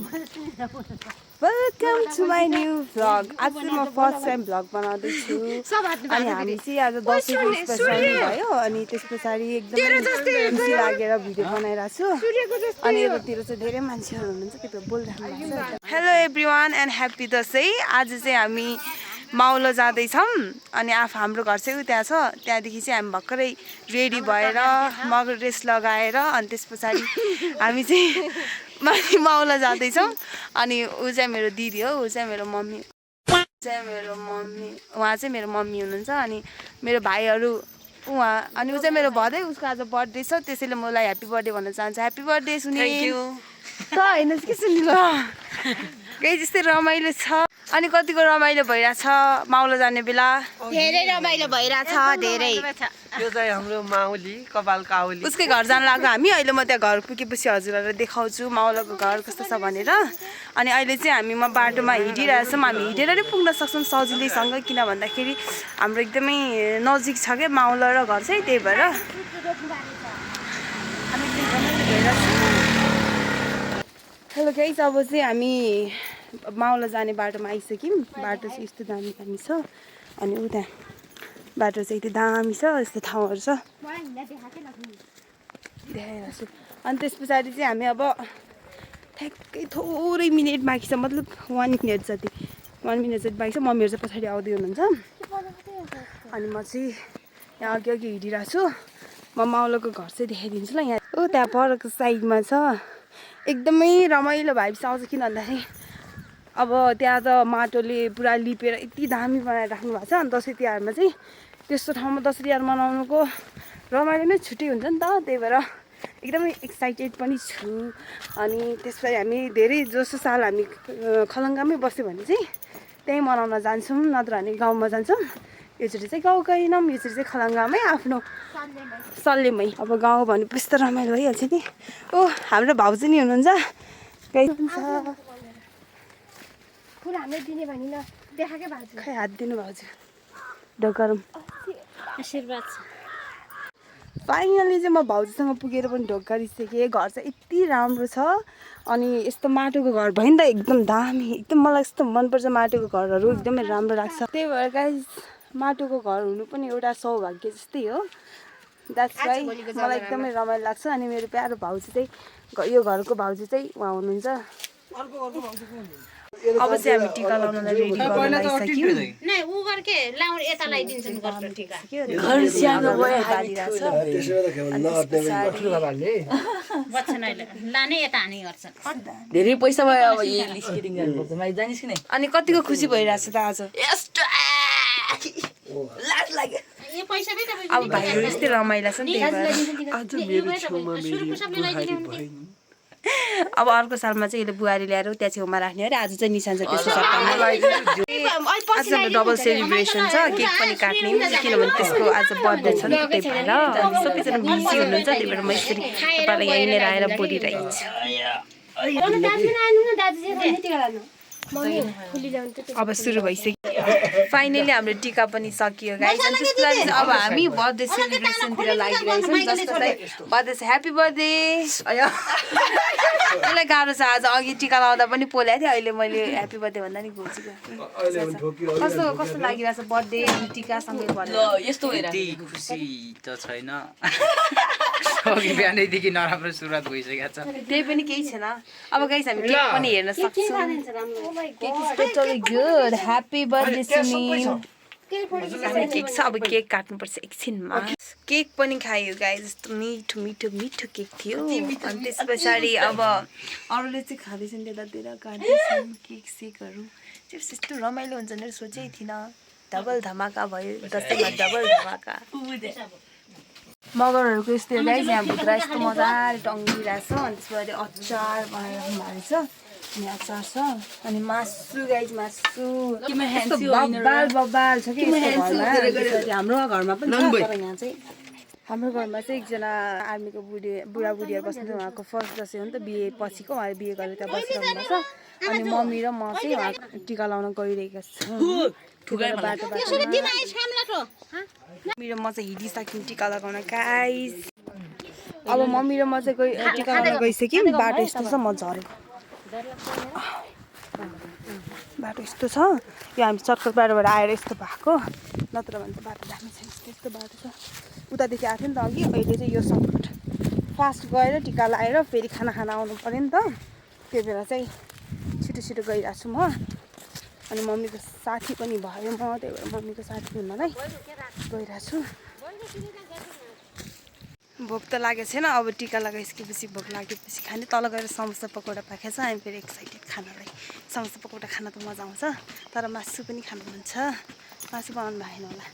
Welcome to my new vlog. आज चाहिँ म फर्स्ट टाइम भ्लग बनाउँदैछु अनि हामी चाहिँ आज दसैँको स्पेसल भयो अनि त्यस पछाडि एकदमै खुसी लागेर भिडियो बनाइरहेको छु अनि यतातिर चाहिँ धेरै मान्छेहरू हुनुहुन्छ त्यही भएर बोलिराख्नु भएको छ। Hello everyone and happy Dashain. आज चाहिँ हामी माउलो जाँदैछौँ अनि हाम्रो घर चाहिँ त्यहाँ छ। त्यहाँदेखि चाहिँ हामी भर्खरै रेडी भएर मगर ड्रेस लगाएर अनि त्यस पछाडि हामी चाहिँ माउला जाँदैछौँ अनि ऊ चाहिँ मेरो दिदी हो, ऊ चाहिँ मेरो मम्मी उहाँ चाहिँ मेरो मम्मी हुनुहुन्छ अनि मेरो भाइहरू उहाँ अनि ऊ चाहिँ मेरो भदै उसको आज बर्थडे छ त्यसैले मलाई ह्याप्पी बर्थडे भन्न चाहन्छु। ह्याप्पी बर्थडे सुनि त होइन के सुनि ल केही त्यस्तै रमाइलो छ अनि कतिको रमाइलो भइरहेछ माउला जाने बेला धेरै रमाइलो भइरहेछ धेरै। यो चाहिँ हाम्रो माउली कपाल काउली उसकै घर जान लाग्यो हामी। अहिले म त्यहाँ घर पुगेपछि हजुरहरूलाई देखाउँछु माउलाको घर कस्तो छ भनेर। अनि अहिले चाहिँ हामी बाटोमा हिँडिरहेछौँ। हामी हिँडेर नै पुग्न सक्छौँ सजिलैसँग किन भन्दाखेरि हाम्रो एकदमै नजिक छ क्या माउला र घर चाहिँ त्यही भएर हेलो गाइस अब चाहिँ हामी माउला जाने बाटोमा आइसक्यौँ। बाटो चाहिँ यस्तो दामी दामी छ अनि उता बाटो चाहिँ यति दामी छ यस्तो ठाउँहरू छ देखाइरहेको छु। अनि त्यस पछाडि चाहिँ हामी अब ठ्याक्कै थोरै मिनट बाँकी छ मतलब 1 मिनट जति बाँकी छ। मम्मीहरू चाहिँ पछाडि आउँदै हुनुहुन्छ अनि म चाहिँ यहाँ अघि हिँडिरहेको छु। म माउलाको घर चाहिँ देखाइदिन्छु ल। यहाँ ओ त्यहाँ परको साइडमा छ एकदमै रमाइलो भाइब्स आउँछ किन भन्दाखेरि अब त्यहाँ त माटोले पुरा लिपेर यति दामी बनाएर राख्नु भएको छ अनि दसैँ तिहारमा चाहिँ त्यस्तो ठाउँमा दसैँ तिहार मनाउनुको रमाइलो नै छुट्टै हुन्छ नि त। त्यही भएर एकदमै एक्साइटेड पनि छु। अनि त्यसपछि हामी धेरै जसो साल हामी खलङ्गामै बस्यो भने चाहिँ त्यहीँ मनाउन जान्छौँ नत्र भने गाउँमा जान्छौँ। योचोटि चाहिँ गाउँ गएनौँ, योचोटि चाहिँ खलङ्गामै आफ्नो सल्लेमै। अब गाउँ भनेपछि त रमाइलो भइहाल्छ नि। ओ हाम्रो भाउजू नि हुनुहुन्छ खै हात दिनु भाउजू ढोगरम आशीर्वाद छ। फाइनली चाहिँ म भाउजूसँग पुगेर पनि ढोगरिसकेँ। घर चाहिँ यति राम्रो छ अनि यस्तो माटोको घर भयो नि त एकदम दामी एकदम मलाई यस्तो मनपर्छ माटोको घरहरू एकदमै राम्रो लाग्छ। त्यही भएर गाइस माटोको घर हुनु पनि एउटा सौभाग्य जस्तै हो। द्याट्स वाइ मलाई एकदमै रमाइलो लाग्छ। अनि मेरो प्यारो भाउजू चाहिँ यो घरको भाउजू चाहिँ उहाँ हुनुहुन्छ। अब चाहिँ हामी टिका लाउनलाई रेडी गर्न लागिसक्यौँ। घर स्याहार्नु भइहालिरहेछ। धेरै पैसा भयो अब यही स्केटिङ गर्नुपर्छ मैले जानिस् कि नै। अनि कतिको खुसी भइरहेछ त आज यस्तो लाज लाग्यो। अब भाइहरू यस्तै रमाइला छ नि त्यही भएर आज मेरो छेउमा मेरो बुहारी भइन्। अब अर्को सालमा चाहिँ यसले बुहारी ल्याएर त्यहाँ छेउमा राख्ने अरे। आज चाहिँ निशान चाहिँ त्यस्तो सट्टामा आज हाम्रो डबल सेलिब्रेसन छ। केक पनि काट्ने किनभने त्यसको आज बर्थडे छ नि त्यही भएर सबैजना बिजी हुनुहुन्छ। त्यही भएर म यसरी तपाईँलाई यहीँनिर आएर बोलिरहेको छु। अब सुरु भइसक्यो। फाइनली हाम्रो टिका पनि सकियो गाइस। अनि त्यसपछि अब हामी बर्थडे सेलिब्रेसनतिर लागिरहेछौँ। जसलाई बर्थडे छ ह्याप्पी बर्थडे। त्यसलाई गाह्रो छ आज अघि टिका लाउँदा पनि पोलेको थिएँ अहिले मैले ह्याप्पी बर्थडे भन्दा नि घुचिगयो। कस्तो लागिरहेछ बर्थडे अनि टिकासँगै ल यस्तो हेर खुसी त छैन अघि बिहानैदेखि नराम्रो सुरुवात भइसकेको छ। त्यही पनि केही छैन। अब गाइस हामी केक पनि हेर्न सक्छौँ। Cake is totally good. Happy birthday Sunil. Cake छ अब केक काट्नुपर्छ एकछिनमा। केक पनि खायो गाइस। यस्तो मिठो मिठो मिठो केक थियो। अनि त्यस पछाडि अब अरूले चाहिँ खाँदैछन् त्यतातिर काट्दैछन् केक सेकहरू। त्यस्तो रमाइलो हुन्छ भनेर सोचेकै थिइनँ। डबल धमाका भयो दसैँमा डबल धमाका। मगरहरूको यस्तो गाइस यहाँ भित्र यस्तो मजाले टङ्गिरहेछ। अनि त्यसपछि अचार बनाएर राख्नु भएको छ। अनि अचार छ अनि मासु गाइस मासु बबाल छ कि हाम्रो घरमा पनि यहाँ चाहिँ हाम्रो घरमा चाहिँ एकजना आर्मीको बुढाबुढीहरू बस्नुहुन्छ। उहाँको फर्स्ट दसैँ हो नि त बिहे पछिको। उहाँले बिहे गरेर त्यहाँ बसिरहनु भएको छ। अनि मम्मी र म चाहिँ उहाँ टिका लाउन गइरहेको छौँ बाटो मम्मी र म चाहिँ हिँडिसक्यौँ टिका लगाउन गाइस। अब मम्मी र म चाहिँ टिका लाउन गइसक्यौँ। बाटो यस्तो छ म झरेको बाटो यस्तो छ यो हामी सर्कल बाटोबाट आएर यस्तो भएको नत्र भने त बाटो दामी छैन त्यस्तो बाटो छ उतादेखि आएको थियो नि त अघि अहिले चाहिँ यो सर्टकट फास्ट गएर टिका लगाएर फेरि खाना आउनु पऱ्यो नि त त्यो बेला चाहिँ छिटो छिटो गइरहेको छु म अनि मम्मीको साथी पनि भयो म त्यही भएर मम्मीको साथी हुनलाई गइरहेको छु भोक त लागेको छैन अब टिका लगाइसकेपछि भोक लागेपछि खाने तल गएर समोसा पकौडा पाकेको छ हामी फेरि एक्साइटेड खानलाई समोसा पकौडा खान त मजा आउँछ तर मासु पनि खानु मन छ मासु बनाउनु भएन होला